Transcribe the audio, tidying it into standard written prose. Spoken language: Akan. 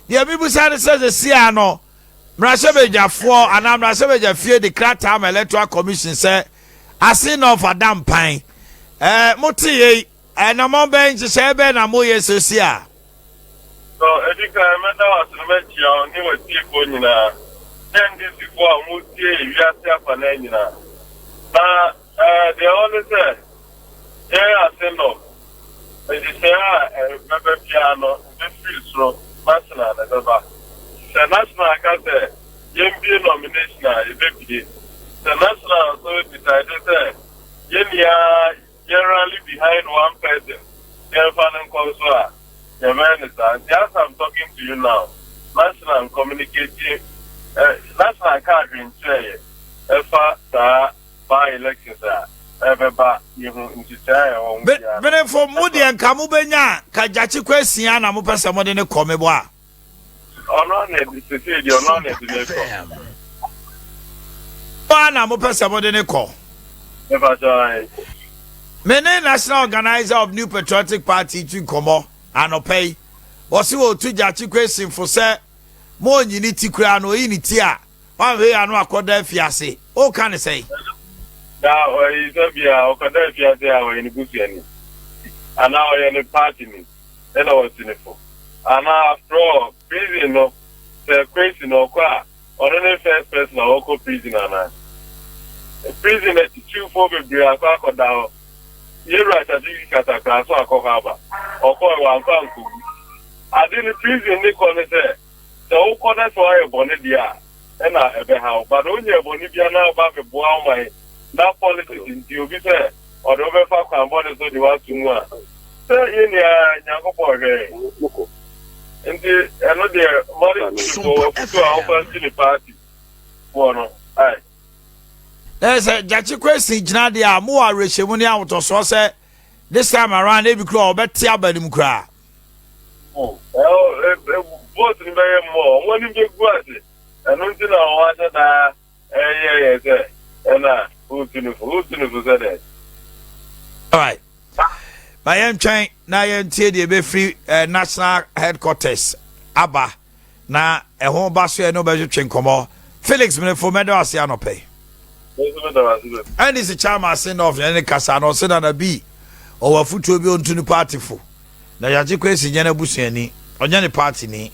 Deɛ mibusa ne sɛ, sɛsi a no, mmarahyɛbadwafoɔ anaa mmarahyɛbadwa fie de krataa ma Electoral Commission sɛ Assin North adampan. Mote yei, ɛnamɔ bɛn, nhyehyɛe bɛn na moyɛ sɛsi a? So edi kan, mɛda wo ase no, mɛkyia wo ne w'atiefoɔ nyinaa ne NDCfoɔ a wɔtie wiase afa no nyinaa. Na deɛ ɛwɔ ne sɛ, yɛn ase no, nhyehyɛe a ɛbɛba biara no ɛbɛfiri soro, national na ɛbɛba. Sɛ national ka sɛ yɛmbie nomination a, yɛbɛbie. Sɛ national nso decide sɛ yɛn nyinaa yɛn rally behind one person, yɛmfa no nkɔ nso a, yɛbɛyɛ ne saa. Nti as I'm talking to you now, national communicating, national ka adwenkyerɛ yɛ ɛfa saa by elections a ɛbɛba yɛhu nhyehyɛe a ɛwɔ ho biara. Benefo, mo deɛ, nka mobɛnya a, ka Gyakye Quayson na mopɛ sɛ mode ne kɔ mebɔ a? Ɔno ana ɛde sese deɛ, ɔno ana ɛde ne kɔ. Mo a na mopɛ sɛ mode ne kɔ? Mefa kyɛ ayɛ. Me ne national organizer of New Patriotic Party tu nkɔmmɔ anɔpɛ yi. Wɔse wɔtu Gyakye Quayson fo sɛ mo ɔnyi ne ti koraa na ɔyi ne ti a, wanhwɛ yi ano akɔda afiase. Woka ne sɛn? Na ɔyi sɛ bia ɔkɔda afiase a, ɔyɛ ne busuani anaa ɔyɛ ne party ni ɛna wɔsi ne fo anaa? After all, prison no, sɛ Quayson no ɔkɔ a, ɔno ne first person a ɔkɔ prison anaa? Prison akyikyifoɔ bebree akɔ akɔda hɔ. Yɛwura Kyakye Katakra so akɔ hɔ aba, ɔkɔɔ, wankɔ ankɔwu. Ade no, prison ne kɔ ne sɛ, sɛ wokɔ na sɛ woayɛ bɔne deɛ a, ɛna ɛbɛha wo. But wonyɛ bɔne bia na woba bɛboa wo man na politics nti obi sɛ ɔde wobɛfa kwan bɔne so de woato mu a, sɛ yɛnua Nyankopɔn hwɛ. Nti ɛno deɛ, mɔde wafutu a wofa nti ne party foɔ no ai. Sɛ Gyakye Quayson gyina deɛ a, mowɔ awerɛhyɛmu ne ahotɔsoɔ sɛ this time around ebi koraa ɔbɛte aba no mu koraa? Vote no bɛyɛ mmɔ, ɔmo anim bɛgu ase. Ɛno nti na ɔmo ahyɛ daa ɛyɛ yɛ sɛ ɛna wotu no fo, wotu no fo sɛ dɛ. Alright, ma yɛntwɛn na yɛntie deɛ ɛbɛfiri national headquarters aba na ɛho ba so, yɛ ne wobɛtwetwe nkɔmmɔ. Felix Menefo, mɛda ase anɔpɛ. NDC chairman Assin North ne kasa na ɔse Nana bi ɔwɔ afotuo bi ɔntu ne party fo na Gyakye Quayson nyɛ n'abusuani, ɔnyɛ ne party ni.